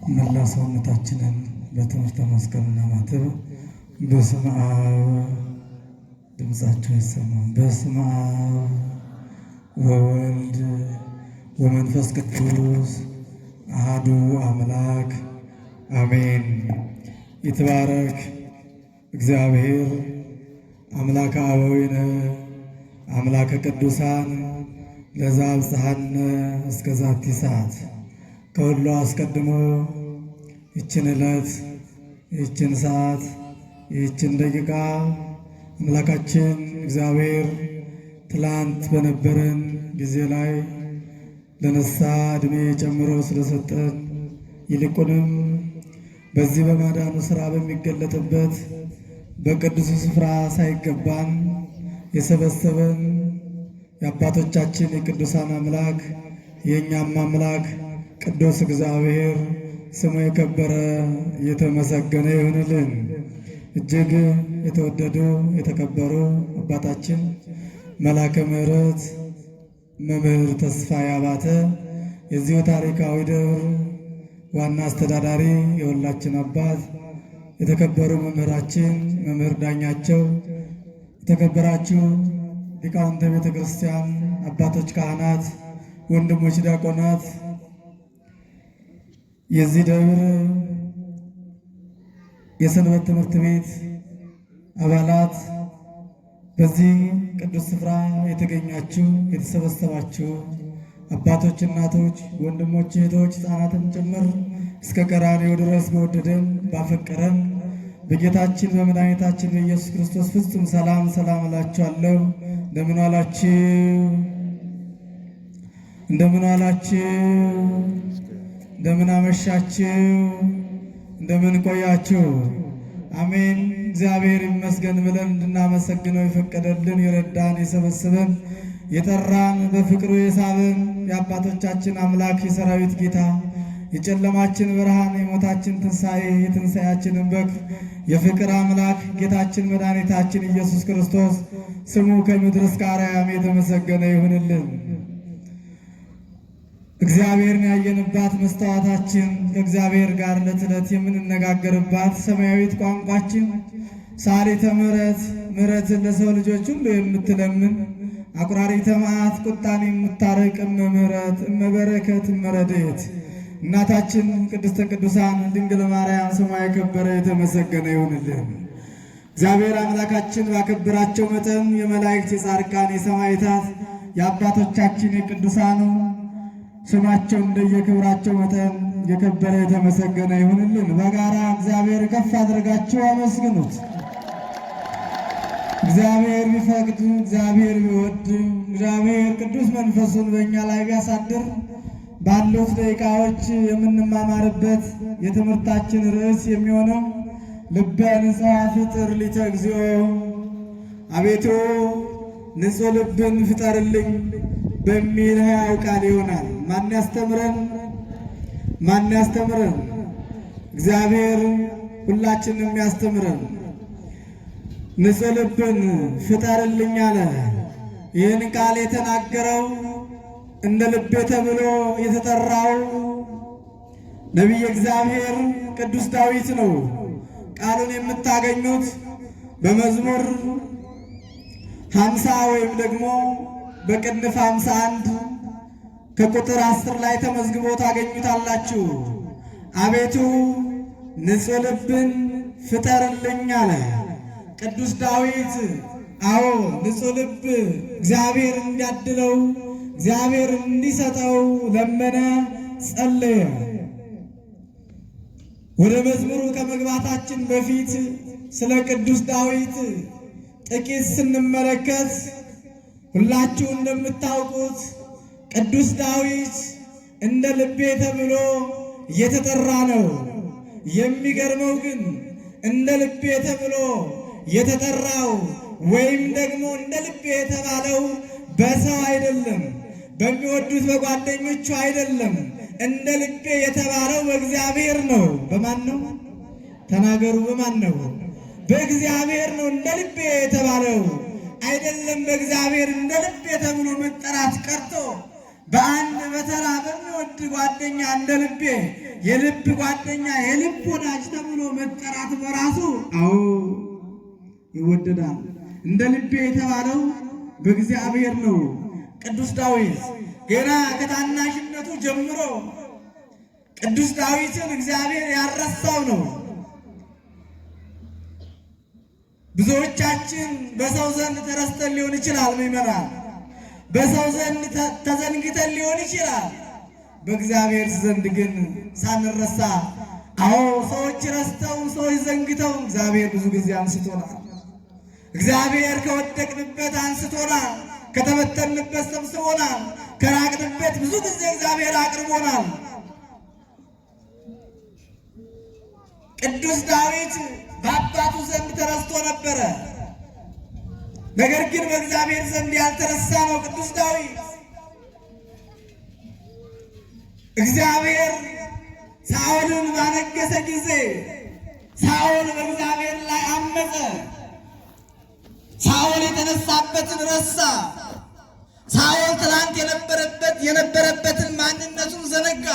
መላ ሰውነታችንን በትምህርተ መስቀልና ማተብ በስመ አብ ድምፃቸው ይሰማል። በስመ አብ ወወልድ ወመንፈስ ቅዱስ አሐዱ አምላክ አሜን። ይትባረክ እግዚአብሔር አምላከ አበዊነ አምላከ ቅዱሳን ለዛ አብጽሐነ እስከ ዛቲ ሰዓት። ከሁሉ አስቀድሞ ይችን ዕለት ይችን ሰዓት ይችን ደቂቃ አምላካችን እግዚአብሔር ትላንት በነበረን ጊዜ ላይ ለንስሐ ዕድሜ ጨምሮ ስለሰጠን ይልቁንም በዚህ በማዳኑ ሥራ በሚገለጥበት በቅዱሱ ስፍራ ሳይገባን የሰበሰበን የአባቶቻችን የቅዱሳን አምላክ የእኛም አምላክ ቅዱስ እግዚአብሔር ስሙ የከበረ የተመሰገነ ይሁንልን። እጅግ የተወደዱ የተከበሩ አባታችን መላከ ምሕረት መምህር ተስፋዬ አባተ የዚሁ ታሪካዊ ደብር ዋና አስተዳዳሪ የሁላችን አባት፣ የተከበሩ መምህራችን መምህር ዳኛቸው፣ የተከበራችሁ ሊቃውንተ ቤተ ክርስቲያን አባቶች፣ ካህናት፣ ወንድሞች ዲያቆናት፣ የዚህ ደብር የሰንበት ትምህርት ቤት አባላት፣ በዚህ ቅዱስ ስፍራ የተገኛችሁ የተሰበሰባችሁ አባቶች፣ እናቶች፣ ወንድሞች፣ እህቶች፣ ሕፃናትን ጭምር እስከ ቀራንዮ ድረስ በወደደን ባፈቀረን በጌታችን በመድኃኒታችን በኢየሱስ ክርስቶስ ፍጹም ሰላም ሰላም እላችኋለሁ። እንደምን ዋላችሁ? እንደምን ዋላችሁ? እንደምን አመሻችሁ? እንደምን ቆያችሁ? አሜን። እግዚአብሔር ይመስገን ብለን እንድናመሰግነው የፈቀደልን የረዳን የሰበሰበን የጠራን በፍቅሩ የሳበን የአባቶቻችን አምላክ የሰራዊት ጌታ የጨለማችን ብርሃን የሞታችን ትንሣኤ የትንሣኤያችንን በኩር የፍቅር አምላክ ጌታችን መድኃኒታችን ኢየሱስ ክርስቶስ ስሙ ከምድር እስከ አርያም የተመሰገነ ይሁንልን። እግዚአብሔርን ያየንባት መስተዋታችን ከእግዚአብሔር ጋር ዕለት ዕለት የምንነጋገርባት ሰማያዊት ቋንቋችን ሳሊተ ምሕረት ምሕረትን ለሰው ልጆች ሁሉ የምትለምን አቁራሪተ መዓት ቁጣን የምታረቅ እመ ምሕረት እመ በረከት እመ ረድኤት እናታችን ቅድስተ ቅዱሳን ድንግል ማርያም ስሟ የከበረ የተመሰገነ ይሁንልን። እግዚአብሔር አምላካችን ባከበራቸው መጠን የመላእክት፣ የጻድቃን፣ የሰማዕታት የአባቶቻችን የቅዱሳኑ ስማቸው እንደየክብራቸው መጠን የከበረ የተመሰገነ ይሁንልን። በጋራ እግዚአብሔር ከፍ አድርጋችሁ አመስግኑት። እግዚአብሔር ቢፈቅድ እግዚአብሔር ቢወድ እግዚአብሔር ቅዱስ መንፈሱን በእኛ ላይ ቢያሳድር ባሉት ደቂቃዎች የምንማማርበት የትምህርታችን ርዕስ የሚሆነው ልበ ንጽሐ ፍጥር ሊተ እግዚኦ፣ አቤቱ ንጹሕ ልብን ፍጠርልኝ በሚል ሕያው ቃል ይሆናል። ማን ያስተምረን? ማን ያስተምረን? እግዚአብሔር ሁላችንም ያስተምረን። ንጹሕ ልብን ፍጠርልኝ አለ። ይህን ቃል የተናገረው እንደ ልቤ ተብሎ የተጠራው ነቢየ እግዚአብሔር ቅዱስ ዳዊት ነው። ቃሉን የምታገኙት በመዝሙር 50 ወይም ደግሞ በቅንፍ 51 ከቁጥር 10 ላይ ተመዝግቦ ታገኙታላችሁ። አቤቱ ንጹሕ ልብን ፍጠርልኝ አለ ቅዱስ ዳዊት። አዎ ንጹሕ ልብ እግዚአብሔር እንዲያድለው እግዚአብሔር እንዲሰጠው ለመነ፣ ጸለየ። ወደ መዝሙሩ ከመግባታችን በፊት ስለ ቅዱስ ዳዊት ጥቂት ስንመለከት ሁላችሁ እንደምታውቁት ቅዱስ ዳዊት እንደ ልቤ ተብሎ የተጠራ ነው። የሚገርመው ግን እንደ ልቤ ተብሎ የተጠራው ወይም ደግሞ እንደ ልቤ የተባለው በሰው አይደለም፣ በሚወዱት በጓደኞቹ አይደለም። እንደ ልቤ የተባለው በእግዚአብሔር ነው። በማን ነው? ተናገሩ። በማን ነው? በእግዚአብሔር ነው እንደ ልቤ የተባለው አይደለም። በእግዚአብሔር እንደ ልቤ ተብሎ መጠራት ቀርቶ በአንድ በተራ በሚወዱት ውድ ጓደኛ፣ እንደ ልቤ የልብ ጓደኛ፣ የልብ ወዳጅ ተብሎ መጠራት በራሱ አዎ ይወደዳል። እንደ ልቤ የተባለው በእግዚአብሔር ነው። ቅዱስ ዳዊት ገና ከታናሽነቱ ጀምሮ ቅዱስ ዳዊትን እግዚአብሔር ያረሳው ነው። ብዙዎቻችን በሰው ዘንድ ተረስተን ሊሆን ይችላል። ምዕመናን በሰው ዘንድ ተዘንግተን ሊሆን ይችላል። በእግዚአብሔር ዘንድ ግን ሳንረሳ፣ አዎ ሰዎች ረስተው ሰዎች ዘንግተው እግዚአብሔር ብዙ ጊዜ አንስቶናል። እግዚአብሔር ከወደቅንበት አንስቶናል። ከተበተንበት ሰብስቦናል። ከራቅንበት ብዙ ጊዜ እግዚአብሔር አቅርቦናል። ቅዱስ ዳዊት በአባቱ ዘንድ ተረስቶ ነበረ። ነገር ግን በእግዚአብሔር ዘንድ ያልተረሳ ነው ቅዱስ ዳዊት። እግዚአብሔር ሳኦልን ባነገሰ ጊዜ ሳኦል በእግዚአብሔር ላይ አመፀ። ሳኦል የተነሳበትን ረሳ። ሳኦል ትላንት የነበረበትን ማንነቱን ዘነጋ።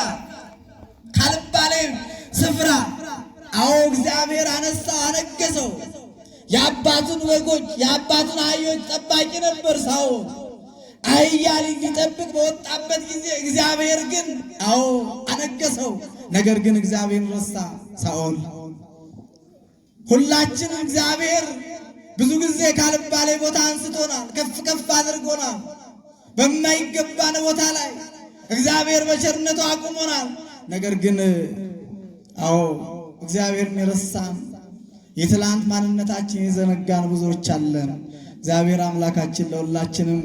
ካልባሌ ስፍራ አዎ እግዚአብሔር አነሳው፣ አነገሰው። የአባቱን በጎች የአባቱን አህዮች ጠባቂ ነበር ሳኦል። አህያ ሊጠብቅ በወጣበት ጊዜ እግዚአብሔር ግን አዎ አነገሰው። ነገር ግን እግዚአብሔር ረሳ ሳኦል። ሁላችንም እግዚአብሔር ብዙ ጊዜ ካልባሌ ቦታ አንስቶናል፣ ከፍ ከፍ አድርጎናል። በማይገባን ቦታ ላይ እግዚአብሔር በቸርነቱ አቁሞናል። ነገር ግን አዎ እግዚአብሔርን የረሳን የትላንት ማንነታችን የዘነጋን ብዙዎች አለን። እግዚአብሔር አምላካችን ለሁላችንም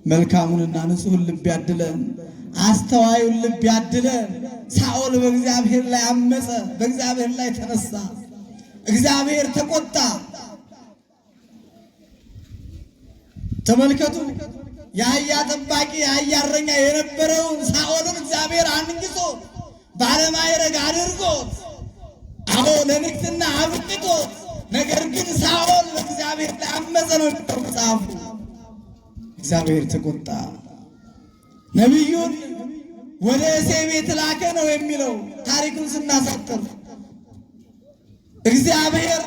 መልካሙንና ንጹሑን ልብ ያድለን፣ አስተዋዩን ልብ ያድለን። ሳኦል በእግዚአብሔር ላይ አመፀ፣ በእግዚአብሔር ላይ ተነሳ፣ እግዚአብሔር ተቆጣ። ተመልከቱ፣ የአህያ ጠባቂ የአህያ እረኛ የነበረውን ሳኦልን እግዚአብሔር አንግሶ ባለማዕረግ አድርጎት አዎ ለንግስና አብቅቶት፣ ነገር ግን ሳኦል በእግዚአብሔር ላይ አመፀ ነው የሚለው መጽሐፉ። እግዚአብሔር ተቆጣ። ነቢዩን ወደ እሴይ ቤት ላከ ነው የሚለው ታሪኩን ስናሳጥር። እግዚአብሔር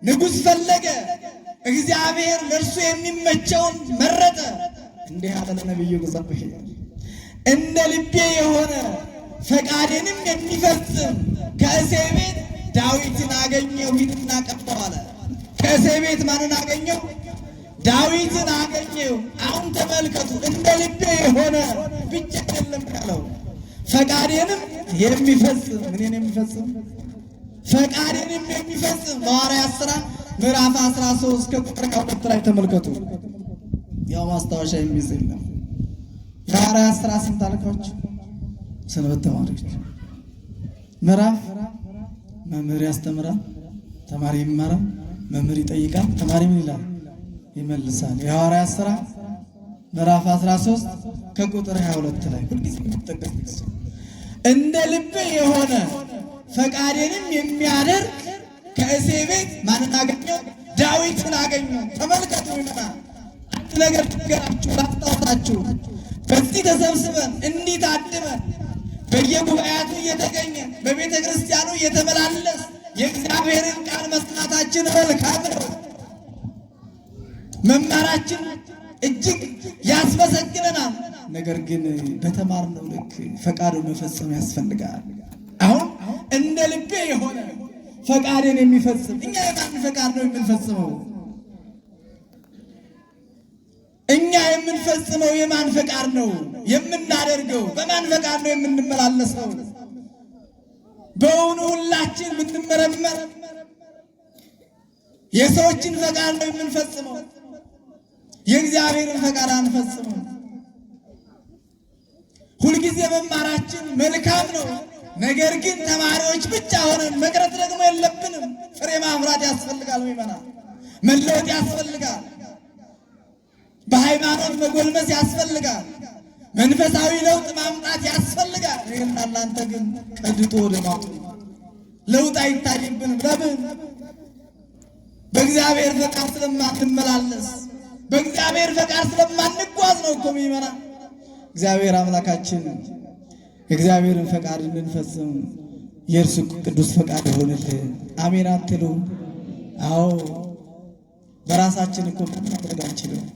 ንጉሥ ፈለገ። እግዚአብሔር ለእርሱ የሚመቸውን መረጠ። እንዲህ አለ ለነቢዩ እግዚአብሔር እንደ ልቤ የሆነ ፈቃዴንም የሚፈጽም ከእሴይ ቤት ዳዊትን አገኘው፣ ሂድና ቀባው አለ። ከእሴይ ቤት ማንን አገኘው? ዳዊትን አገኘው። አሁን ተመልከቱ፣ እንደ ልቤ የሆነ ብቻ አይደለም ያለው፣ ፈቃዴንም የሚፈጽም። ምንን የሚፈጽም? ፈቃዴንም የሚፈጽም። በሐዋርያት ሥራ ምዕራፍ 13 ከቁጥር 2 ላይ ተመልከቱ። ያው ማስታወሻ የሚይዝ የለም። የሐዋርያት ሥራ ስንት አልኳችሁ? ሰንበት ተማሪዎች ምዕራፍ መምህር ያስተምራል፣ ተማሪ ይማራል፣ መምህር ይጠይቃል፣ ተማሪ ምን ይላል? ይመልሳል። የሐዋርያት ሥራ ምዕራፍ 13 ከቁጥር 22 ላይ ሁልጊዜ የሚጠቀስ እንደ ልቤ የሆነ ፈቃዴንም የሚያደርግ ከእሴይ ቤት ማንን አገኘው? ዳዊትን አገኘው። ተመልከቱ ይመጣ አንድ ነገር ትገራችሁ ላስታውሳችሁ። በዚህ ተሰብስበን እንዲህ ታድመን በየጉባኤያቱ እየተገኘ በቤተ ክርስቲያኑ እየተመላለስ የእግዚአብሔርን ቃል መስማታችን መልካም ነው። መማራችን እጅግ ያስመሰግነናል። ነገር ግን በተማርነው ልክ ፈቃዱን መፈጸም ያስፈልጋል። አሁን እንደ ልቤ የሆነ ፈቃዴን የሚፈጽም፣ እኛ የማን ፈቃድ ነው የምንፈጽመው? እኛ የምንፈጽመው የማን ፈቃድ ነው የምናደርገው? በማን ፈቃድ ነው የምንመላለሰው? በእውኑ ሁላችን ብንመረመር የሰዎችን ፈቃድ ነው የምንፈጽመው? የእግዚአብሔርን ፈቃድ አንፈጽመው። ሁልጊዜ መማራችን መልካም ነው። ነገር ግን ተማሪዎች ብቻ ሆነን መቅረት ደግሞ የለብንም። ፍሬ ማፍራት ያስፈልጋል። ምዕመናን መለወጥ ያስፈልጋል። በሃይማኖት መጎልመስ ያስፈልጋል። መንፈሳዊ ለውጥ ማምጣት ያስፈልጋል። ይህና እናንተ ግን ቀድጦ ወደ ማጡ ለውጥ አይታይብንም። ለምን? በእግዚአብሔር ፈቃድ ስለማንመላለስ፣ በእግዚአብሔር ፈቃድ ስለማንጓዝ ነው እኮ ምዕመናን። እግዚአብሔር አምላካችን የእግዚአብሔርን ፈቃድ እንድንፈጽም የእርሱ ቅዱስ ፈቃድ ይሆንልን። አሜን አትሉ? አዎ በራሳችን እኮ ምንም ማድረግ አንችልም።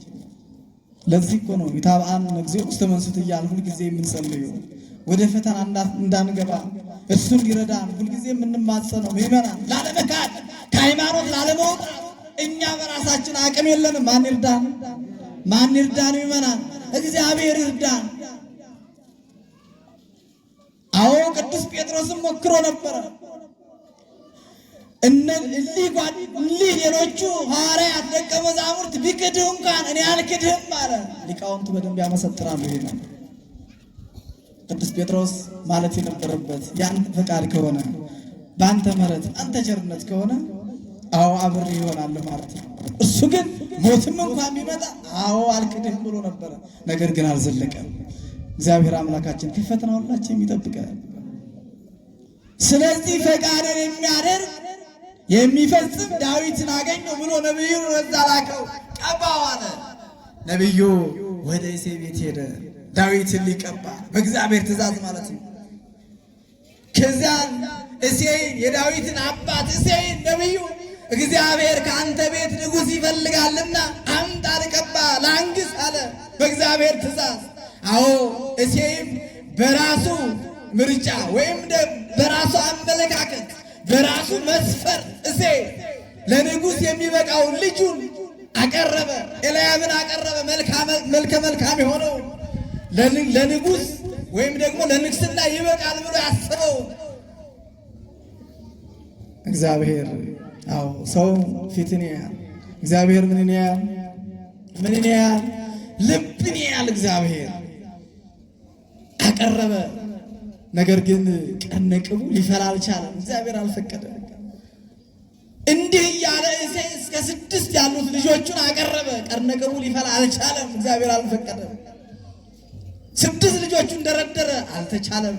ለዚህ እኮ ነው ኢታብአነ እግዚኦ ውስተ መንሱት እያልን ሁልጊዜ የምንጸልየው ወደ ፈተና እንዳንገባ እርሱ እንዲረዳን ሁልጊዜ የምንማጸነው። ምዕመናን ላለመካድ ከሃይማኖት ላለመውጣት እኛ በራሳችን አቅም የለንም። ማን ይርዳን? ማን ይርዳን? ምዕመናን እግዚአብሔር ይርዳን። አዎ ቅዱስ ጴጥሮስም ሞክሮ ነበረ። እሊህ ሌሎቹ ሐዋርያት ደቀ መዛሙርት ቢክድህ እንኳን እኔ አልክድህም አለ። ሊቃውንቱ በደንብ ያመሰጥራሉ። ይሄ ነው ቅዱስ ጴጥሮስ ማለት የነበረበት። ያንተ ፈቃድ ከሆነ፣ በአንተ ምሕረት፣ አንተ ቸርነት ከሆነ አዎ አብሬ ይሆናለሁ ማለት ነው። እሱ ግን ሞትም እንኳን ቢመጣ አዎ አልክድህም ብሎ ነበረ። ነገር ግን አልዘለቀም። እግዚአብሔር አምላካችን ከፈተና ሁላችን ይጠብቃል። ስለዚህ ፈቃድን የሚያደርግ የሚፈጽም ዳዊትን አገኘው ብሎ ነቢዩን ወደዛ ላከው፣ ቀባው አለ። ነቢዩ ወደ እሴይ ቤት ሄደ፣ ዳዊትን ሊቀባ በእግዚአብሔር ትእዛዝ ማለት ነው። ከዚያን እሴይን፣ የዳዊትን አባት እሴይን ነቢዩ እግዚአብሔር ከአንተ ቤት ንጉሥ ይፈልጋልና አምጣ ልቀባ ላንግስ አለ በእግዚአብሔር ትእዛዝ። አዎ እሴይም በራሱ ምርጫ ወይም በራሱ አመለካከት፣ በራሱ መስፈርት እሴይ ለንጉሥ የሚበቃውን ልጁን አቀረበ። ኤልያብን አቀረበ። መልከ መልካም የሆነው፣ ለንጉሥ ወይም ደግሞ ለንግስና ይበቃል ብሎ ያሰበው። እግዚአብሔር አዎ ሰው ፊትን ያያል። እግዚአብሔር ምንን ያያል? ምንን ያያል? ልብን ያያል። እግዚአብሔር አቀረበ። ነገር ግን ቀነቅቡ ሊፈላ አልቻለም። እግዚአብሔር አልፈቀደም። እንዲህ እያለ እሴይ እስከ ስድስት ያሉት ልጆቹን አቀረበ። ቀርነቅቡ ሊፈላ አልቻለም። እግዚአብሔር አልፈቀደም። ስድስት ልጆቹን ደረደረ፣ አልተቻለም።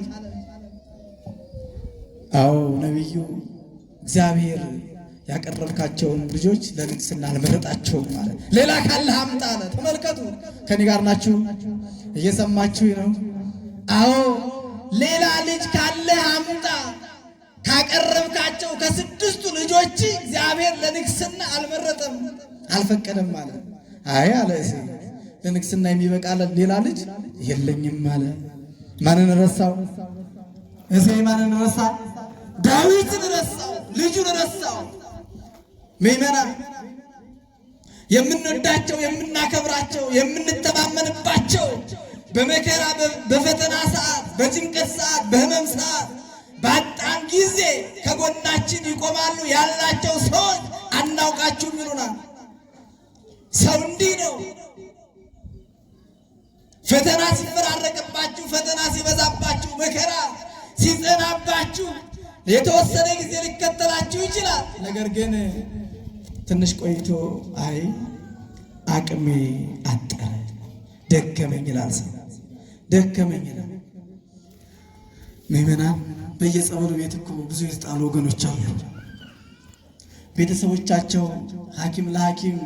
አዎ ነቢዩ እግዚአብሔር ያቀረብካቸውን ልጆች ለንግስና አልመረጣቸውም ማለት፣ ሌላ ካለህ አምጣ አለ። ተመልከቱ፣ ከኔ ጋር ናችሁ? እየሰማችሁ ነው? አዎ ሌላ ልጅ ካለህ አምጣ። ካቀረብካቸው ከስድስቱ ልጆች እግዚአብሔር ለንግስና አልመረጠም፣ አልፈቀደም አለ። አይ አለ እሴይ፣ ለንግስና የሚበቃ ሌላ ልጅ የለኝም አለ። ማንን ረሳው? እሴይ ማንን ረሳ? ዳዊትን ረሳው፣ ልጁን ረሳው። ምዕመናን የምንወዳቸው፣ የምናከብራቸው፣ የምንተማመንባቸው በመከራ በፈተና ሰዓት፣ በጭንቀት ሰዓት፣ በህመም ሰዓት፣ ባጣን ጊዜ ከጎናችን ይቆማሉ ያልናቸው ሰዎች አናውቃችሁም ይሉናል። ሰው እንዲህ ነው። ፈተና ሲፈራረቅባችሁ፣ ፈተና ሲበዛባችሁ፣ መከራ ሲጸናባችሁ የተወሰነ ጊዜ ሊከተላችሁ ይችላል። ነገር ግን ትንሽ ቆይቶ አይ አቅሜ አጠረ፣ ደከመኝ ይላል ሰው። ደከመኝ ይላል። ምዕመናን በየጸበሉ ቤት እኮ ብዙ የተጣሉ ወገኖች አሉ። ቤተሰቦቻቸው ሐኪም ለሐኪም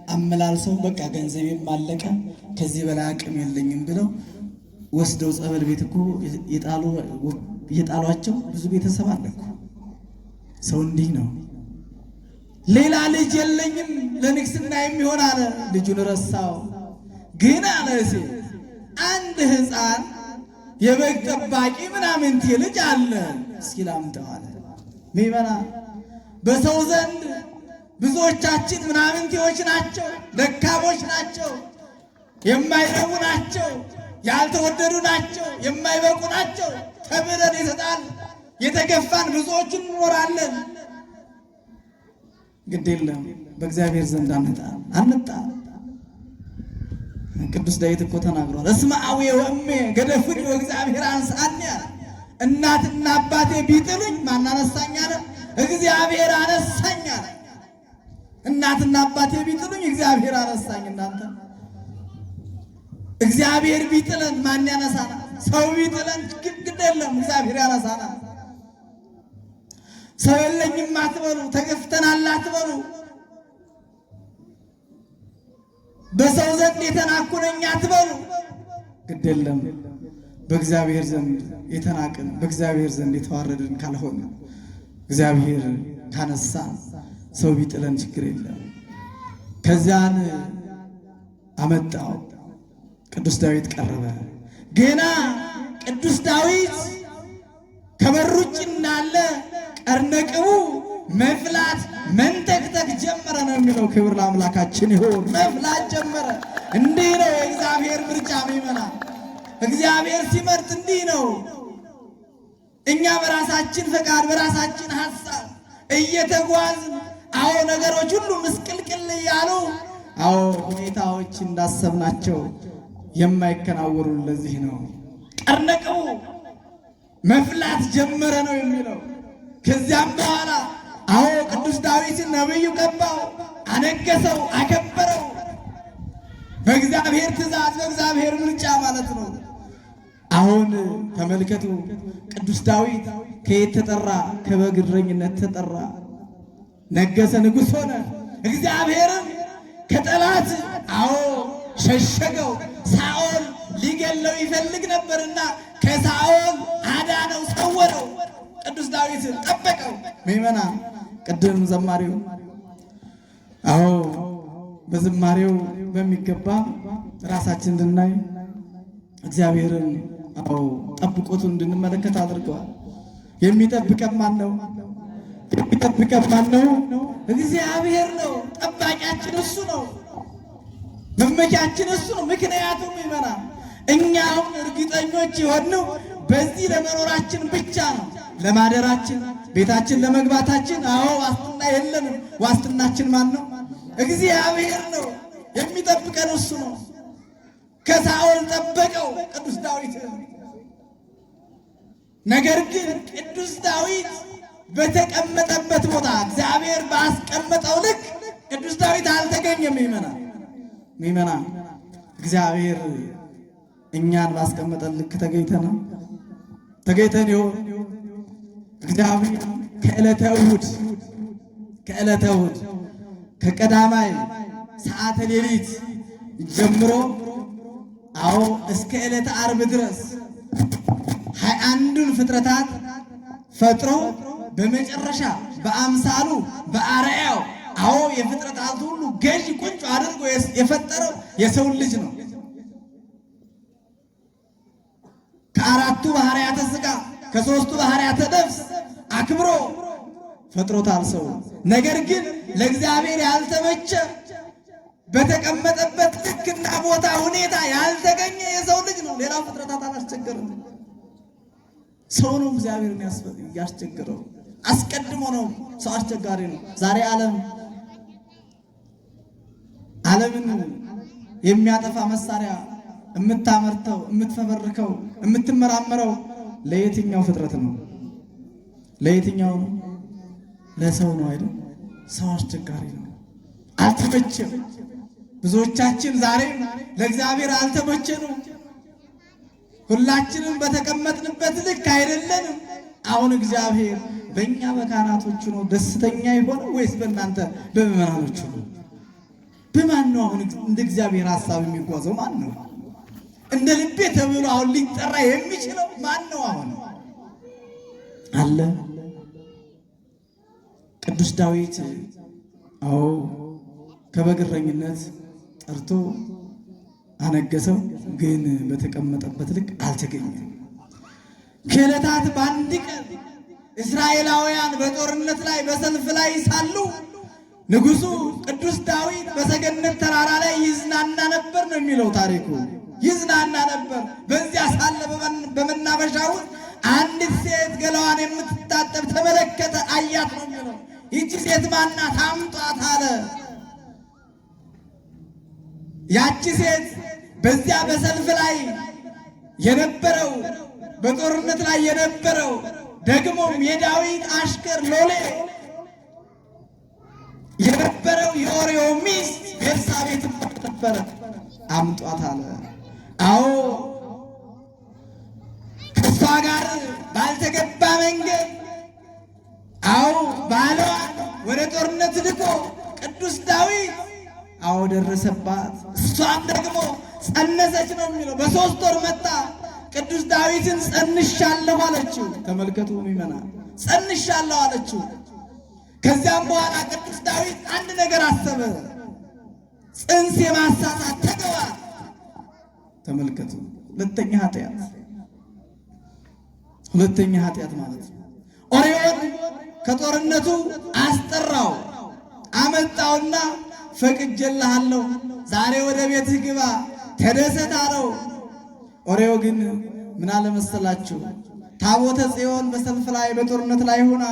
አመላልሰው በቃ ገንዘቤም አለቀ፣ ከዚህ በላይ አቅም የለኝም ብለው ወስደው ጸበል ቤት እኮ የጣሏቸው ብዙ ቤተሰብ አለ እኮ። ሰው እንዲህ ነው። ሌላ ልጅ የለኝም ለንግስና የሚሆን አለ። ልጁን ረሳው። ግን አለ እሴይ አንድ ሕፃን የበግ ጠባቂ ምናምንቴ ልጅ አለ፣ እስኪ ላምጣው አለ። ምዕመናን በሰው ዘንድ ብዙዎቻችን ምናምንቴዎች ናቸው፣ ደካሞች ናቸው፣ የማይረቡ ናቸው፣ ያልተወደዱ ናቸው፣ የማይበቁ ናቸው ተብለን የተጣል የተገፋን ብዙዎች እንኖራለን። ግድ የለም፣ በእግዚአብሔር ዘንድ አንጣል አንጣል። ቅዱስ ዳዊት እኮ ተናግሯል። እስመ አቡየ ወእሜ ገደፉኒ ወእግዚአብሔር አንሥአኒ አለ። እናትና አባቴ ቢጥሉኝ ማን አነሳኝ አለ? እግዚአብሔር አነሳኝ አለ። እናትና አባቴ ቢጥሉኝ እግዚአብሔር አነሳኝ። እናንተ እግዚአብሔር ቢጥለን ማን ያነሳናል? ሰው ቢጥለን ግድ የለም፣ እግዚአብሔር ያነሳናል። ሰው የለኝም አትበሉ፣ ተገፍተናል አትበሉ፣ በሰው ዘንድ የተናኩ ነኝ አትበሉ። ግድ የለም፣ በእግዚአብሔር ዘንድ የተናቅን፣ በእግዚአብሔር ዘንድ የተዋረድን ካልሆነ፣ እግዚአብሔር ካነሳ ሰው ቢጥለን ችግር የለም። ከዚያን አመጣው። ቅዱስ ዳዊት ቀረበ። ገና ቅዱስ ዳዊት ከበር ውጭ እንዳለ ቀርነቅቡ መፍላት መንጠቅጠቅ ጀመረ ነው የሚለው። ክብር ለአምላካችን ይሁን። መፍላት ጀመረ። እንዲህ ነው የእግዚአብሔር ምርጫ። ምእመናን፣ እግዚአብሔር ሲመርጥ እንዲህ ነው። እኛ በራሳችን ፈቃድ በራሳችን ሐሳብ እየተጓዝን፣ አዎ፣ ነገሮች ሁሉ ምስቅልቅል እያሉ፣ አዎ፣ ሁኔታዎች እንዳሰብናቸው የማይከናወኑ ለዚህ ነው። ቀርነቅቡ መፍላት ጀመረ ነው የሚለው። ከዚያም በኋላ፣ አዎ፣ ቅዱስ ዳዊትን ነቢዩ ቀባው፣ አነገሰው፣ አከበረው። በእግዚአብሔር ትእዛዝ፣ በእግዚአብሔር ምርጫ ማለት ነው። አሁን ተመልከቱ፣ ቅዱስ ዳዊት ከየት ተጠራ? ከበግ እረኝነት ተጠራ። ነገሰ፣ ንጉሥ ሆነ። እግዚአብሔርም ከጠላት፣ አዎ፣ ሸሸገው። ሳኦል ሊገለው ይፈልግ ነበርና ከሳኦል አዳነው፣ ሰወረው። ቅዱስ ዳዊትን ጠበቀው። ምእመናን፣ ቅድም ዘማሪው፣ አዎ፣ በዝማሬው በሚገባ ራሳችን እንድናይ፣ እግዚአብሔርን፣ አዎ፣ ጠብቆቱን እንድንመለከት አድርገዋል። የሚጠብቀን ማን ነው? የሚጠብቀን ማን ነው? እግዚአብሔር ነው። ጠባቂያችን እሱ ነው። መመኪያችን እሱ ነው። ምክንያቱም ይመራል። እኛ አሁን እርግጠኞች የሆንነው በዚህ ለመኖራችን ብቻ ነው። ለማደራችን፣ ቤታችን ለመግባታችን፣ አዎ፣ ዋስትና የለንም። ዋስትናችን ማን ነው? እግዚአብሔር ነው። የሚጠብቀን እሱ ነው። ከሳኦል ጠበቀው ቅዱስ ዳዊት። ነገር ግን ቅዱስ ዳዊት በተቀመጠበት ቦታ እግዚአብሔር ባስቀመጠው ልክ ቅዱስ ዳዊት አልተገኘም። ምእመናን፣ እግዚአብሔር እኛን ባስቀመጠን ልክ ተገኝተናል? ተገኝተን ይሆን? እግዚአብሔር ከዕለተ እሑድ ከቀዳማይ ሰዓተ ሌሊት ጀምሮ፣ አዎ፣ እስከ ዕለተ ዓርብ ድረስ 21ዱን ፍጥረታት ፈጥሮ በመጨረሻ በአምሳሉ በአርአያው፣ አዎ፣ የፍጥረታት ሁሉ ገዢ ቁንጮ አድርጎ የፈጠረው የሰውን ልጅ ነው። ከአራቱ ባህርያተ ሥጋ፣ ከሦስቱ ባህርያተ ነፍስ አክብሮ ፈጥሮታል ሰው። ነገር ግን ለእግዚአብሔር ያልተመቸ፣ በተቀመጠበት ልክና ቦታ ሁኔታ ያልተገኘ የሰው ልጅ ነው። ሌላው ፍጥረታት አላስቸገርም። ሰው ነው እግዚአብሔርን ያስቸገረው። አስቀድሞ ነው፣ ሰው አስቸጋሪ ነው። ዛሬ ዓለምን የሚያጠፋ መሳሪያ የምታመርተው፣ የምትፈበርከው፣ የምትመራመረው ለየትኛው ፍጥረት ነው? ለየትኛው ነው? ለሰው ነው አይደል? ሰው አስቸጋሪ ነው። አልተመቸም። ብዙዎቻችን ዛሬም ለእግዚአብሔር አልተመቸንም። ሁላችንም በተቀመጥንበት ልክ አይደለንም። አሁን እግዚአብሔር በእኛ በካህናቶቹ ነው ደስተኛ የሆነው ወይስ በእናንተ በምዕመናኖቹ ነው? በማን ነው አሁን እንደ እግዚአብሔር ሐሳብ የሚጓዘው ማን ነው? እንደ ልቤ ተብሎ አሁን ሊጠራ የሚችለው ማን ነው? አሁን አለ ቅዱስ ዳዊት፣ አዎ፣ ከበግ እረኝነት ጠርቶ አነገሰው፣ ግን በተቀመጠበት ልክ አልተገኘም። ከዕለታት በአንድ ቀን እስራኤላውያን በጦርነት ላይ በሰልፍ ላይ ሳሉ ንጉሱ ቅዱስ ዳዊት በሰገነት ተራራ ላይ ይዝናና ነበር ነው የሚለው ታሪኩ። ይዝናና ነበር። በዚያ ሳለ በመናፈሻ ውስጥ አንዲት ሴት ገላዋን የምትታጠብ ተመለከተ፣ አያት ነው የሚለው። ይቺ ሴት ማናት? አምጧት አለ። ያቺ ሴት በዚያ በሰልፍ ላይ የነበረው፣ በጦርነት ላይ የነበረው፣ ደግሞም የዳዊት አሽከር ሎሌ የነበረው የኦርዮ ሚስት ቤርሳቤ ትባል ነበረ። አምጧት አለ። አዎ፣ ከእሷ ጋር ባልተገባ መንገድ፣ አዎ፣ ባለዋን ወደ ጦርነት ልኮ ቅዱስ ዳዊት፣ አዎ፣ ደረሰባት። እሷም ደግሞ ጸነሰች ነው የሚለው። በ3 ወር መጣ። ቅዱስ ዳዊትን ጸንሻለሁ አለችው። ተመልከቱ ምእመናን፣ ጸንሻለሁ አለችው። ከዚያም በኋላ ቅዱስ ዳዊት አንድ ነገር አሰበ፣ ጽንስ የማሳሳት ተግባር። ተመልከቱ፣ ሁለተኛ ኃጢአት፣ ሁለተኛ ኃጢአት ማለት ነው። ኦርዮን ከጦርነቱ አስጠራው፣ አመጣውና ፈቅጄልሃለሁ፣ ዛሬ ወደ ቤትህ ግባ ተደሰት አለው። ኦርዮ ግን ምን አለ መሰላችሁ? ታቦተ ጽዮን በሰልፍ ላይ በጦርነት ላይ ሆና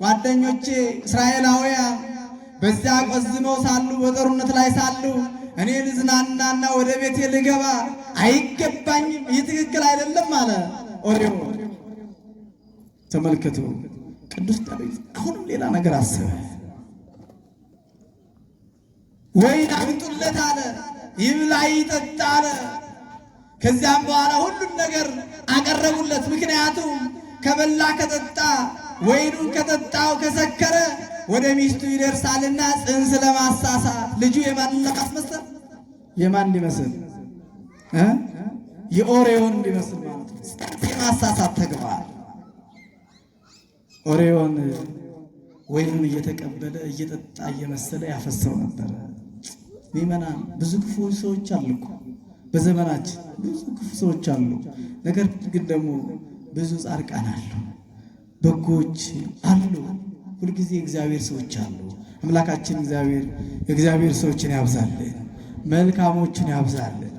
ጓደኞቼ እስራኤላውያን በዚያ ቆዝመው ሳሉ በጦርነት ላይ ሳሉ እኔ ልዝናናና ወደ ቤቴ ልገባ አይገባኝም፣ ይህ ትክክል አይደለም አለ ኦርዮ። ተመልከቱ፣ ቅዱስ ዳዊት አሁንም ሌላ ነገር አሰበ። ወይን አምጡለት አለ፣ ይብላ ይጠጣ አለ። ከዚያም በኋላ ሁሉን ነገር አቀረቡለት። ምክንያቱም ከበላ ከጠጣ ወይኑን ከጠጣው ከሰከረ ወደ ሚስቱ ይደርሳልና ጽንስ ለማሳሳት ልጁ የማንን ለማስመሰል የማን እንዲመስል የኦሬዮን እንዲመስል ማለት ነው። ጽንስ የማሳሳት ተግባር። ኦሬዮን ወይኑን እየተቀበለ እየጠጣ እየመሰለ ያፈሰው ነበረ። ምእመናን፣ ብዙ ክፉ ሰዎች አሉ እኮ በዘመናችን ብዙ ክፉ ሰዎች አሉ። ነገር ግን ደግሞ ብዙ ጻድቃን አሉ፣ በጎች አሉ። ሁልጊዜ እግዚአብሔር ሰዎች አሉ። አምላካችን እግዚአብሔር የእግዚአብሔር ሰዎችን ያብዛልን፣ መልካሞችን ያብዛልን።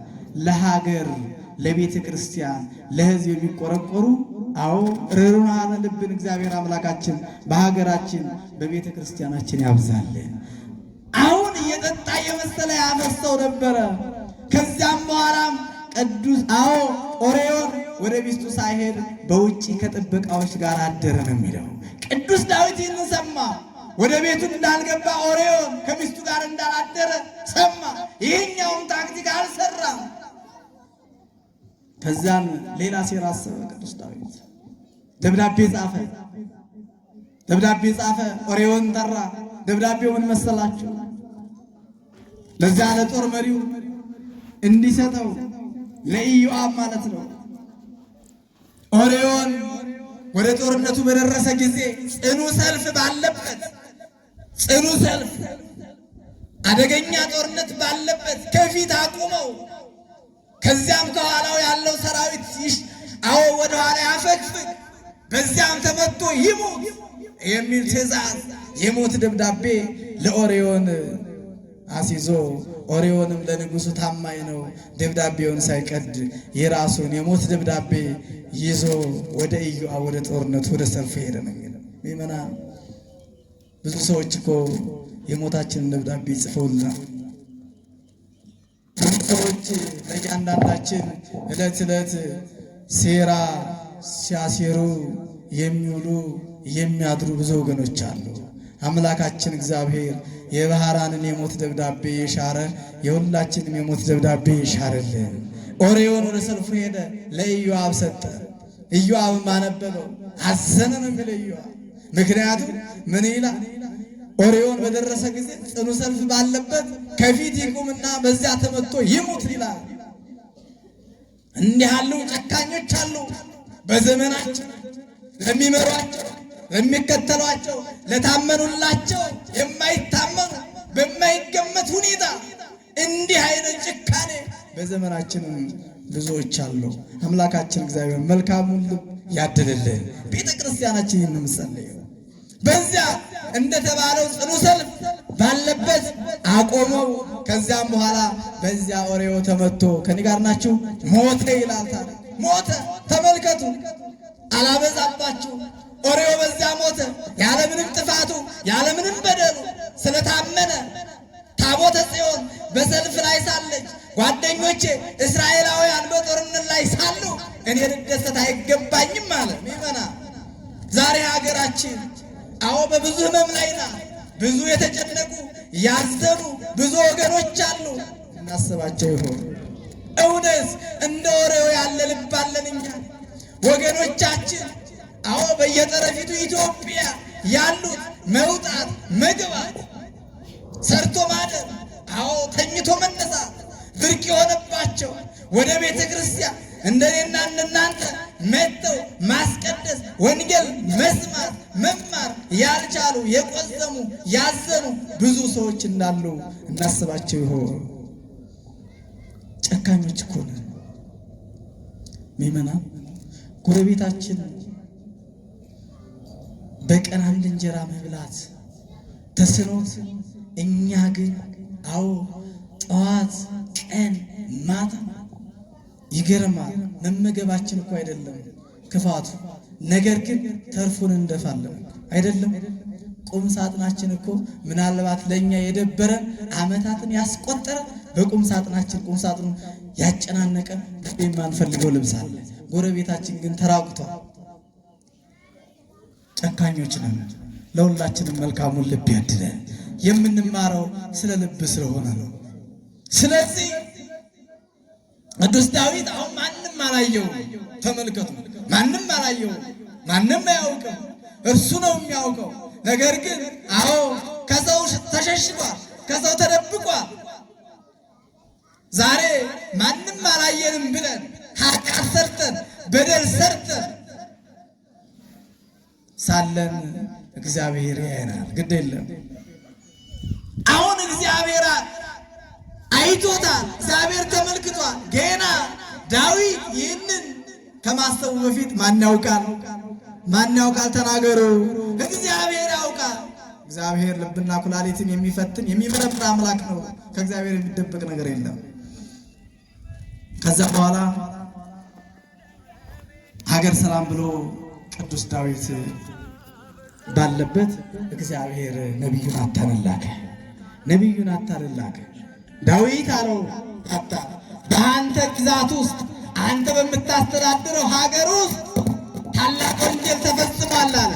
ለሀገር፣ ለቤተ ክርስቲያን፣ ለሕዝብ የሚቆረቆሩ አዎ ርኅሩሃነ ልብን እግዚአብሔር አምላካችን በሀገራችን በቤተ ክርስቲያናችን ያብዛልን። አሁን እየጠጣ የመሰለ ያፈሰው ነበረ። ከዚያም በኋላም ቅዱስ አዎ ኦሬዮን ወደ ሚስቱ ሳይሄድ በውጪ ከጥበቃዎች ጋር አደረ ነው የሚለው። ቅዱስ ዳዊት ይህንን ሰማ። ወደ ቤቱ እንዳልገባ ኦሬዮን ከሚስቱ ጋር እንዳላደረ ሰማ። ይህኛውም ታክቲክ አልሰራም። ከዚያን ሌላ ሴራ አሰበ ቅዱስ ዳዊት። ደብዳቤ ጻፈ። ደብዳቤ ጻፈ። ኦሬዮን ጠራ። ደብዳቤው ምን መሰላችሁ? ለዚያ ለጦር መሪው እንዲሰጠው ለኢዮአብ ማለት ነው። ኦሬዮን ወደ ጦርነቱ በደረሰ ጊዜ ጽኑ ሰልፍ ባለበት፣ ጽኑ ሰልፍ አደገኛ ጦርነት ባለበት ከፊት አቁመው ከዚያም ከኋላው ያለው ሰራዊት አዎ ወደ ኋላ ያፈግፍግ፣ በዚያም ተመቶ ይሙት የሚል ትእዛዝ የሞት ደብዳቤ ለኦሬዮን አስይዞ ኦሬዮንም ለንጉሱ ታማኝ ነው። ደብዳቤውን ሳይቀድ የራሱን የሞት ደብዳቤ ይዞ ወደ ኢዮአብ ወደ ጦርነቱ ወደ ሰልፍ ሄደ ነው የሚለው። ምእመናን፣ ብዙ ሰዎች እኮ የሞታችንን ደብዳቤ ጽፈውልናል። ብዙ ሰዎች ለእያንዳንዳችን ዕለት ዕለት ሴራ ሲያሴሩ የሚውሉ የሚያድሩ ብዙ ወገኖች አሉ። አምላካችን እግዚአብሔር የባህራንን የሞት ደብዳቤ የሻረ የሁላችንም የሞት ደብዳቤ ይሻርልን። ኦሬዮን ወደ ሰልፉ ሄደ፣ ለኢዮአብ ሰጠ። ኢዮአብም አነበበው፣ አዘነ ነው የሚለው ኢዮአብ። ምክንያቱም ምን ይላል? ኦሬዮን በደረሰ ጊዜ ጽኑ ሰልፍ ባለበት ከፊት ይቁምና በዚያ ተመቶ ይሙት ይላል። እንዲህ ያሉ ጨካኞች አሉ በዘመናችን ለሚመሯቸው፣ ለሚከተሏቸው፣ ለታመኑላቸው የማይታመኑ በማይገመት ሁኔታ እንዲህ አይነት ጭካኔ በዘመናችንም ብዙዎች አሉ። አምላካችን እግዚአብሔር መልካሙን ልብ ያድልልን። ቤተ ክርስቲያናችን የምንጸልየው በዚያ እንደተባለው ጽኑ ሰልፍ ባለበት አቆመው። ከዚያም በኋላ በዚያ ኦሬዮ ተመቶ ከኔ ጋር ናችሁ ሞተ ይላል ታሪክ። ሞተ። ተመልከቱ፣ አላበዛባችሁ። ኦሬዮ በዚያ ሞተ፣ ያለምንም ጥፋቱ ያለምንም በደሉ ስለታመነ። ታቦተ ጽዮን በሰልፍ ላይ ሳለች ጓደኞቼ እስራኤላውያን በጦርነት ላይ ሳሉ እኔ ልደሰት አይገባኝም አለ። ምእመናን፣ ዛሬ ሀገራችን አዎ በብዙ ሕመም ላይ ናት። ብዙ የተጨነቁ ያዘኑ ብዙ ወገኖች አሉ። እናስባቸው ይሆን? እውነት እንደ ኦሬዮ ያለ ልብ አለን እኛ ወገኖቻችን? አዎ በየጠረፊቱ ኢትዮጵያ ያሉት መውጣት መግባት፣ ሰርቶ ማደር፣ አዎ ተኝቶ መነሳት ብርቅ የሆነባቸው ወደ ቤተ ክርስቲያን እንደኔና እንደናንተ መጥተው ማስቀደስ ወንጌል መስማት መማር ያልቻሉ የቆዘሙ ያዘኑ ብዙ ሰዎች እንዳሉ እናስባቸው ይሆን? ጨካኞች እኮ ነን ምዕመናን። ጎረቤታችን በቀን አንድ እንጀራ መብላት ተስኖት፣ እኛ ግን አዎ ጠዋት ቀን ማታ ይገርማል። መመገባችን እኮ አይደለም ክፋቱ፣ ነገር ግን ተርፉን እንደፋለን አይደለም። ቁም ሳጥናችን እኮ ምናልባት ለእኛ የደበረን ዓመታትን ያስቆጠረ በቁም ሳጥናችን ቁም ሳጥኑ ያጨናነቀ የማንፈልገው ልብስ አለ። ጎረቤታችን ግን ተራቁቷል። ጨካኞች ነን። ለሁላችንም መልካሙን ልብ ያድለን። የምንማረው ስለ ልብ ስለሆነ ነው። ስለዚህ ቅዱስ ዳዊት አሁን ማንም አላየውም። ተመልከቱ፣ ማንም አላየውም፣ ማንም አያውቅም። እርሱ ነው የሚያውቀው። ነገር ግን አዎ ከሰው ተሸሽጓል፣ ከሰው ተደብቋል። ዛሬ ማንም አላየንም ብለን ኃጢአት ሰርተን በደል ሰርተን ሳለን እግዚአብሔር ያየናል። ግድ የለም አሁን እግዚአብሔር አይቶታል። እግዚአብሔር ተመልክቷል። ገና ዳዊት ይህንን ከማሰቡ በፊት ማን ያውቃል? ማን ያውቃል? ተናገሩ። እግዚአብሔር ያውቃል። እግዚአብሔር ልብና ኩላሊትን የሚፈትን የሚመረምር አምላክ ነው። ከእግዚአብሔር የሚደበቅ ነገር የለም። ከዛ በኋላ ሀገር ሰላም ብሎ ቅዱስ ዳዊት ባለበት እግዚአብሔር ነቢዩ ናታንን ላከ። ነቢዩ ናታንን ላከ። ዳዊት አለው ናታን፣ በአንተ ግዛት ውስጥ አንተ በምታስተዳድረው ሀገር ውስጥ ታላቅ ወንጀል ተፈጽሟል አለ።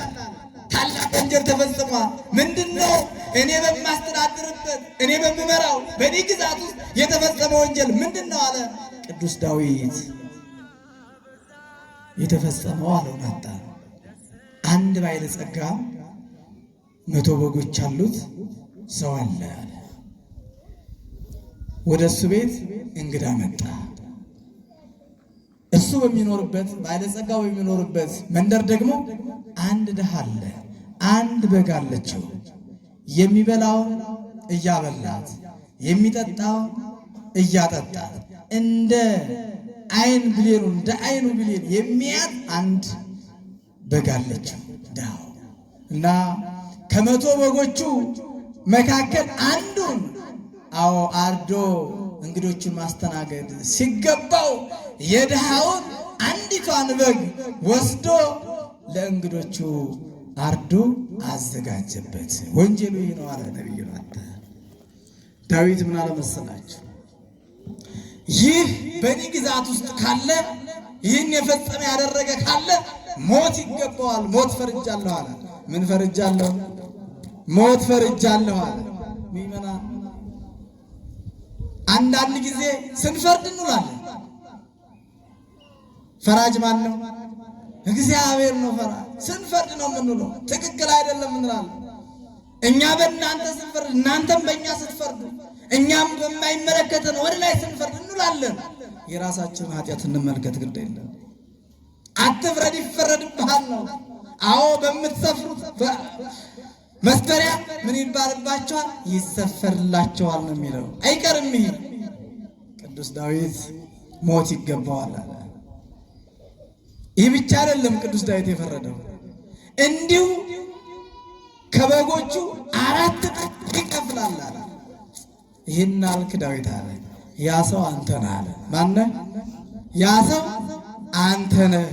ታላቅ ወንጀል ተፈጽሟል። ምንድን ነው? እኔ በማስተዳድርበት እኔ በምመራው በእኔ ግዛት ውስጥ የተፈጸመ ወንጀል ምንድን ነው አለ ቅዱስ ዳዊት። የተፈጸመው አለው ናታን፣ አንድ ባለጸጋ 100 በጎች አሉት ሰው አለ አለ። ወደ እሱ ቤት እንግዳ መጣ። እሱ በሚኖርበት ባለጸጋው በሚኖርበት መንደር ደግሞ አንድ ድሃ አለ። አንድ በግ አለችው። የሚበላውን እያበላት የሚጠጣውን እያጠጣት እንደ አይን ብሌኑ እንደ አይኑ ብሌን የሚያት አንድ በግ አለችው ድሃው እና ከ100 በጎቹ መካከል አንዱን አዎ አርዶ እንግዶቹን ማስተናገድ ሲገባው የድሃውን አንዲቷን በግ ወስዶ ለእንግዶቹ አርዶ አዘጋጀበት። ወንጀሉ ይህ ነው አለ ነቢዩ ናታን። ዳዊት ምን አለ መሰላችሁ? ይህ በእኔ ግዛት ውስጥ ካለ ይህን የፈጸመ ያደረገ ካለ ሞት ይገባዋል፣ ሞት ፈርጃለሁ አለ። ምን ፈርጃለሁ? ሞት ፈርጃለሁ አለ። ምዕመናን አንዳንድ ጊዜ ስንፈርድ እንውላለን። ፈራጅ ማን ነው? እግዚአብሔር ነው ፈራጅ። ስንፈርድ ነው የምንውለው። ትክክል አይደለም እንላለን። እኛ በእናንተ ስንፈርድ፣ እናንተም በእኛ ስትፈርዱ፣ እኛም በማይመለከተን ወደ ላይ ስንፈርድ እንውላለን። የራሳችንን ኃጢአት እንመልከት። ግድ የለም አትፍረድ፣ ይፈረድብሃል ነው። አዎ በምትሰፍሩት መስፈሪያ ምን ይባልባቸዋል? ይሰፈርላቸዋል ነው የሚለው። አይቀርም ይሄ። ቅዱስ ዳዊት ሞት ይገባዋል አለ። ይህ ብቻ አይደለም ቅዱስ ዳዊት የፈረደው፣ እንዲሁ ከበጎቹ 4 እጥፍ ይከፍላል አለ። ይህን አልክ ዳዊት አለ። ያ ሰው አንተ ነህ አለ። ማነህ? ያ ሰው አንተ ነህ።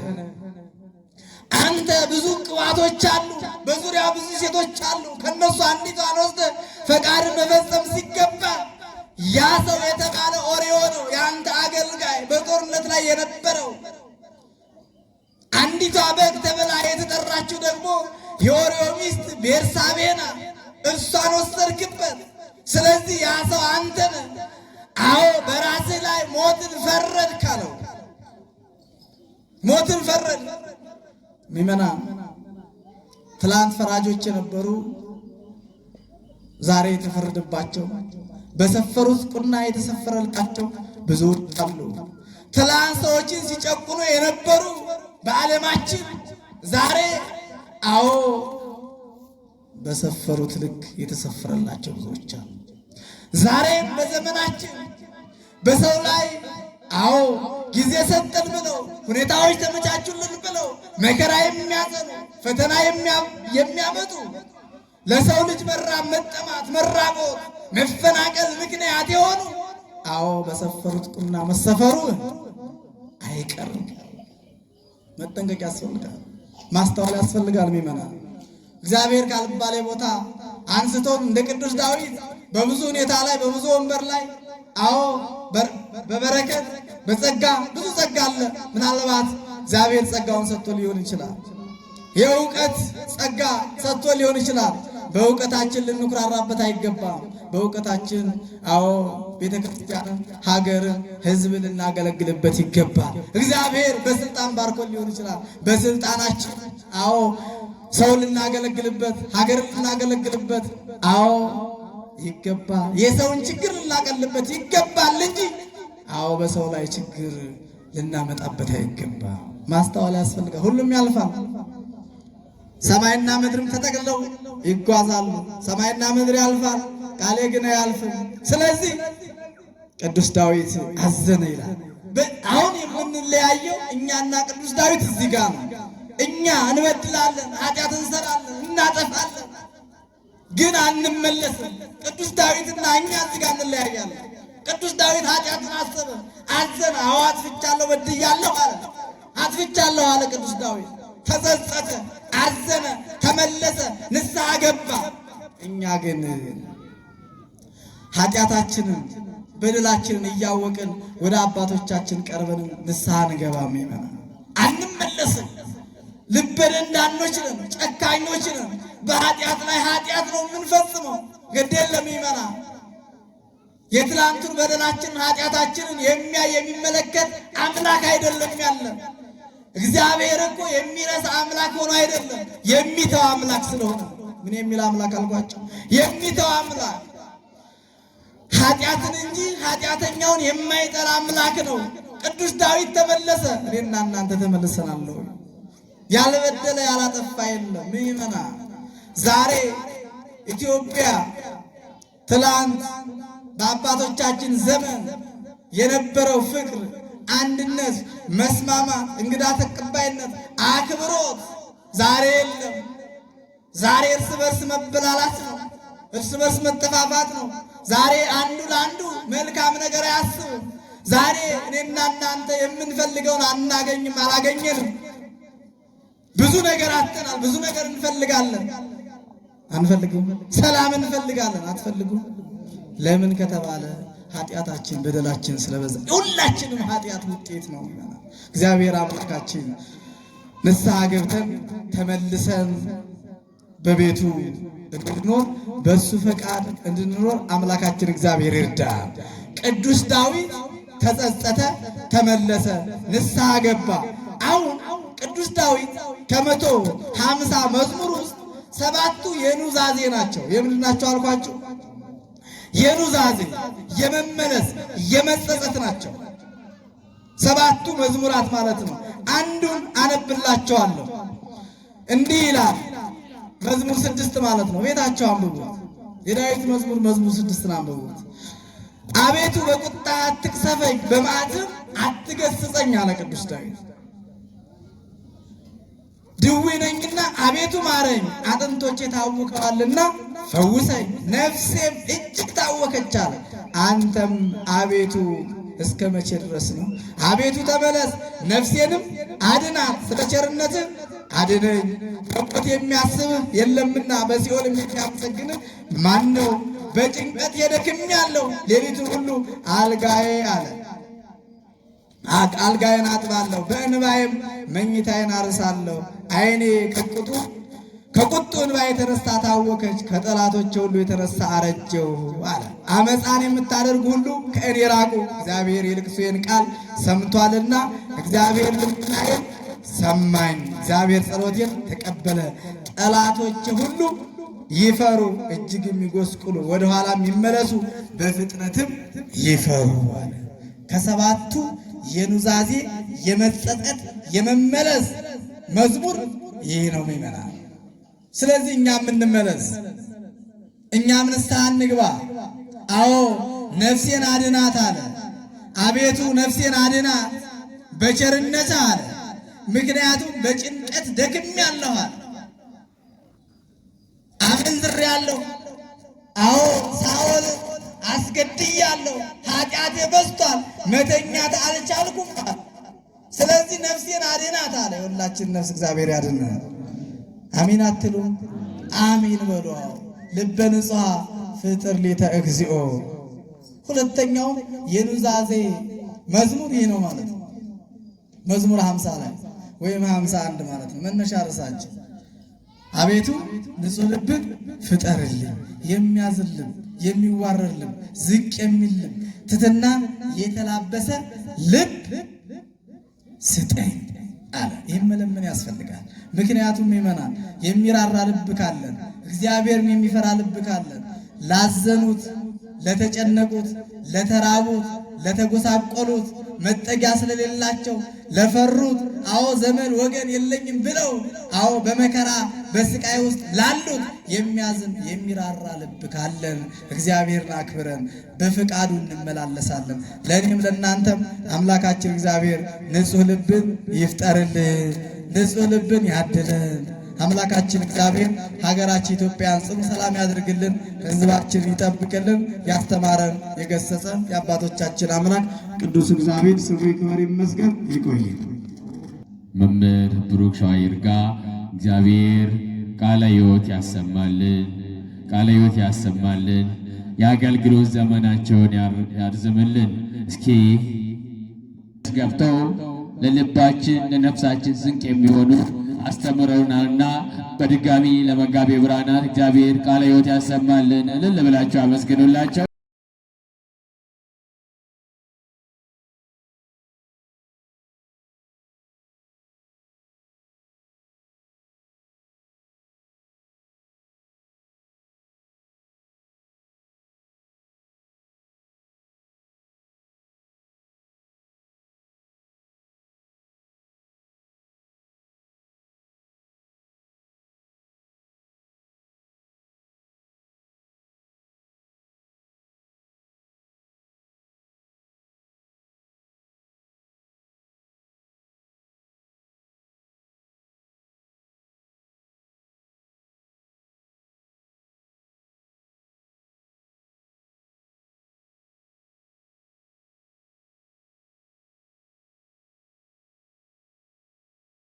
አንተ ብዙ ቅባቶች አሉ፣ በዙሪያ ብዙ ሴቶች አሉ። ከነሱ አንዲቷን ወስደህ ፈቃድን መፈጸም ሲገባ ያ ሰው የተባለ ኦርዮ ነው፣ የአንተ አገልጋይ በጦርነት ላይ የነበረው። አንዲቷ በግ ተብላ የተጠራችው ደግሞ የኦርዮ ሚስት ቤርሳቤ ናት። እርሷን ወሰድክበት። ስለዚህ ያ ሰው አንተ ነህ። አዎ በራስህ ላይ ሞትን ፈረድክ አለው። ሞትን ፈረድ። ምዕመናን ትላንት ፈራጆች የነበሩ ዛሬ የተፈረደባቸው በሰፈሩት ቁና የተሰፈረላቸው ብዙዎች አሉ። ትላንት ሰዎችን ሲጨቁኑ የነበሩ በዓለማችን ዛሬ አዎ በሰፈሩት ልክ የተሰፈረላቸው ብዙዎች አሉ። ዛሬም በዘመናችን በሰው ላይ አዎ ጊዜ ሰጠን ብለው ሁኔታዎች ተመቻቹልን ብለው መከራ የሚያጸኑ ፈተና የሚያመጡ ለሰው ልጅ መራብ፣ መጠማት፣ መራቆት፣ መፈናቀል ምክንያት የሆኑ አዎ በሰፈሩት ቁና መሰፈሩ አይቀርም። መጠንቀቅ ያስፈልጋል። ማስተዋል ያስፈልጋል። ሚመና እግዚአብሔር ካልባሌ ቦታ አንስቶን እንደ ቅዱስ ዳዊት በብዙ ሁኔታ ላይ በብዙ ወንበር ላይ አዎ በበረከት በጸጋ ብዙ ጸጋ አለ። ምናልባት እግዚአብሔር ጸጋውን ሰጥቶ ሊሆን ይችላል። የእውቀት ጸጋ ሰጥቶ ሊሆን ይችላል። በእውቀታችን ልንኩራራበት አይገባም። በእውቀታችን አዎ ቤተ ክርስቲያንን፣ ሀገርን፣ ሕዝብ ልናገለግልበት ይገባል። እግዚአብሔር በስልጣን ባርኮ ሊሆን ይችላል። በስልጣናችን አዎ ሰው ልናገለግልበት፣ ሀገርን ልናገለግልበት አዎ ይገባል። የሰውን ችግር ልናቀልበት ይገባል እንጂ አዎ በሰው ላይ ችግር ልናመጣበት አይገባም። ማስተዋል ያስፈልጋል። ሁሉም ያልፋል። ሰማይና ምድርም ተጠቅልለው ይጓዛሉ። ሰማይና ምድር ያልፋል፣ ቃሌ ግን አያልፍም። ስለዚህ ቅዱስ ዳዊት አዘነ ይላል። አሁን የምንለያየው እኛና ቅዱስ ዳዊት እዚህ ጋር ነው። እኛ እንበድላለን፣ ኃጢአት እንሰራለን፣ እናጠፋለን፣ ግን አንመለስም። ቅዱስ ዳዊትና እኛ እዚህ ጋር እንለያያለን። ቅዱስ ዳዊት ኃጢአትን አሰበ፣ አዘነ። አዎ አጥፍቻለሁ፣ በድያለሁ አለ። አጥፍቻለሁ አለ ቅዱስ ዳዊት። ተጸጸተ፣ አዘነ፣ ተመለሰ፣ ንስሐ ገባ። እኛ ግን ኃጢአታችንን በደላችንን እያወቅን ወደ አባቶቻችን ቀርበን ንስሐ እንገባም ይመናል፣ አንመለስም። ልበ ደንዳኖች ነን፣ ጨካኞች ነን። በኃጢአት ላይ ኃጢአት ነው የምንፈጽመው። ግድ የለም ይመናል። የትላንቱን በደላችንን ኃጢአታችንን የሚያይ የሚመለከት አምላክ አይደለም ያለን። እግዚአብሔር እኮ የሚረሳ አምላክ ሆኖ አይደለም፣ የሚተው አምላክ ስለሆነ። ምን የሚል አምላክ አልኳቸው? የሚተው አምላክ ኃጢአትን እንጂ ኃጢአተኛውን የማይጠላ አምላክ ነው። ቅዱስ ዳዊት ተመለሰ፣ እኔና እናንተ ተመልሰናል። ያልበደለ ያላጠፋ የለም። ምዕመና ዛሬ ኢትዮጵያ ትላንት በአባቶቻችን ዘመን የነበረው ፍቅር፣ አንድነት፣ መስማማት፣ እንግዳ ተቀባይነት፣ አክብሮት ዛሬ የለም። ዛሬ እርስ በርስ መበላላት ነው። እርስ በርስ መጠፋፋት ነው። ዛሬ አንዱ ለአንዱ መልካም ነገር አያስብም። ዛሬ እኔና እናንተ የምንፈልገውን አናገኝም፣ አላገኘንም። ብዙ ነገር አጥተናል። ብዙ ነገር እንፈልጋለን፣ አንፈልግም። ሰላም እንፈልጋለን፣ አትፈልጉም። ለምን ከተባለ ኃጢአታችን በደላችን ስለበዛ ሁላችንም ኃጢአት ውጤት ነው። እግዚአብሔር አምላካችን ንስሐ ገብተን ተመልሰን በቤቱ እንድንኖር በእሱ ፈቃድ እንድንኖር አምላካችን እግዚአብሔር ይርዳ። ቅዱስ ዳዊት ተጸጸተ፣ ተመለሰ፣ ንስሐ ገባ። አሁን ቅዱስ ዳዊት ከ150 መዝሙር ውስጥ 7ቱ የኑዛዜ ናቸው። የምንድን ናቸው አልኳቸው? የኑዛዜ የመመለስ የመጸጸት ናቸው። 7ቱ መዝሙራት ማለት ነው። አንዱን አነብላቸዋለሁ። እንዲህ ይላል መዝሙር 6 ማለት ነው። ቤታቸው አንብቡት። የዳዊት መዝሙር መዝሙር 6 አንብቡት። አቤቱ በቁጣ አትቅሰፈኝ፣ በመዓትም አትገስጸኝ አለ ቅዱስ ዳዊት። ድዊ ነኝና አቤቱ ማረኝ፣ አጥንቶቼ ታውከዋልና ፈውሰኝ፣ ነፍሴም እጅግ ታወከች አለ። አንተም አቤቱ እስከ መቼ ድረስ ነው? አቤቱ ተመለስ፣ ነፍሴንም አድናት፣ ስለ ቸርነትህ አድነኝ። በሞት የሚያስብህ የለምና በሲኦልም የሚያመሰግንህ ማን ነው? በጭንቀት ደክሜአለሁ፣ ሌሊቱን ሁሉ አልጋዬ አለ አልጋዬን አጥባለሁ፣ በእንባዬም መኝታዬን አርሳለሁ። ዓይኔ ከቁጡ እንባ የተነሳ ታወከች፣ ከጠላቶቼ ሁሉ የተነሳ አረጀሁ አለ። አመፃን የምታደርጉ ሁሉ ከእኔ ራቁ፣ እግዚአብሔር የልቅሶዬን ቃል ሰምቷልና። እግዚአብሔር ልመናዬን ሰማኝ፣ እግዚአብሔር ጸሎቴን ተቀበለ። ጠላቶቼ ሁሉ ይፈሩ፣ እጅግ የሚጎስቁሉ ወደኋላም ይመለሱ፣ በፍጥነትም ይፈሩ አለ። ከሰባቱ የኑዛዜ የመጸጸት የመመለስ መዝሙር ይህ ነው ምእመናን። ስለዚህ እኛም እንመለስ፣ እኛም ንስሐ እንግባ። አዎ ነፍሴን አድናት አለ። አቤቱ ነፍሴን አድናት በቸርነት አለ። ምክንያቱም በጭንቀት ደክሜያለሁ አለ፣ አመንዝሬአለሁ። አዎ ሳኦል አስገድያለሁ፣ ኃጢአቴ በዝቷል፣ መተኛት አልቻልኩም። ስለዚህ ነፍሴን አድናት አለ። የሁላችን ነፍስ እግዚአብሔር ያድናል። አሚን አትሉም? አሚን በሉ። ልበ ንጹሐ ፍጥር ሊተ እግዚኦ። ሁለተኛው የኑዛዜ መዝሙር ይህ ነው ማለት ነው። መዝሙር 50 ላይ ወይም 51 ማለት ነው። መነሻ ርዕሳችን አቤቱ ንጹሕ ልብን ፍጠርልኝ፣ የሚያዝን ልብ፣ የሚዋረድ ልብ፣ ዝቅ የሚል ልብ፣ ትሕትናን የተላበሰ ልብ ስጠኝ አለ። ይህም መለመን ያስፈልጋል። ምክንያቱም ይመናል የሚራራ ልብ ካለን፣ እግዚአብሔርን የሚፈራ ልብ ካለን ላዘኑት፣ ለተጨነቁት፣ ለተራቡት፣ ለተጎሳቆሉት፣ መጠጊያ ስለሌላቸው ለፈሩት፣ አዎ ዘመን ወገን የለኝም ብለው አዎ በመከራ በስቃይ ውስጥ ላሉት የሚያዝን የሚራራ ልብ ካለን እግዚአብሔርን አክብረን በፍቃዱ እንመላለሳለን። ለእኔም ለእናንተም አምላካችን እግዚአብሔር ንጹሕ ልብን ይፍጠርልን፣ ንጹሕ ልብን ያድለን። አምላካችን እግዚአብሔር ሀገራችን ኢትዮጵያን ጽኑ ሰላም ያድርግልን፣ ሕዝባችን ይጠብቅልን። ያስተማረን የገሰጸን የአባቶቻችን አምላክ ቅዱስ እግዚአብሔር ስሙ ይክበር ይመስገን። ይቆይ። መምህር ብሩክ ሸዋይርጋ እግዚአብሔር ቃለ ሕይወት ያሰማልን፣ ቃለ ሕይወት ያሰማልን፣ የአገልግሎት ዘመናቸውን ያርዝምልን። እስኪ ገብተው ለልባችን ለነፍሳችን ስንቅ የሚሆኑ አስተምረውናልና በድጋሚ ለመጋቤ ብርሃናት እግዚአብሔር ቃለ ሕይወት ያሰማልን። እልል ብላቸው አመስግኑላቸው።